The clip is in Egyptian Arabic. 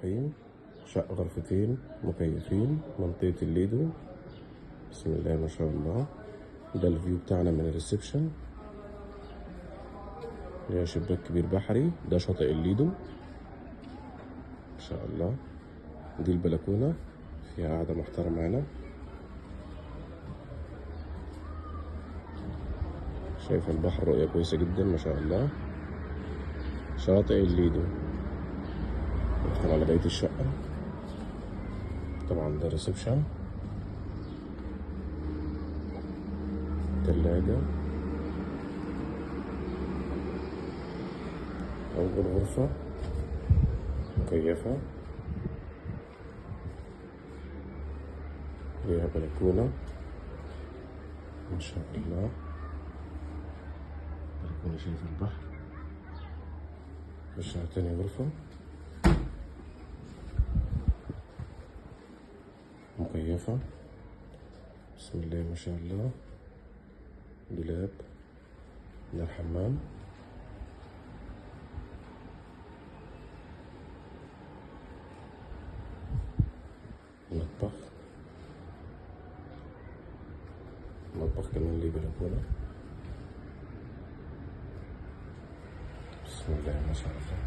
الرحيم. شقة غرفتين مكيفين، منطقة الليدو. بسم الله ما شاء الله. ده ال view بتاعنا من ال reception. ليها شباك كبير بحري. ده شاطئ الليدو ما شاء الله. دي البلكونة فيها قعدة محترمة هنا. شايف البحر، رؤية كويسة جدا ما شاء الله. شاطئ الليدو. ندخل على بقية الشقة. طبعا ده reception، تلاجة، أول غرفة مكيفة، ليها بلكونة ما شاء الله. بلكونة شايف البحر. خش على تاني غرفة مكيفة، بسم الله ما شاء الله. دولاب، ده الحمام. مطبخ، مطبخ كمان ليه بلكونة. بسم الله ما شاء الله.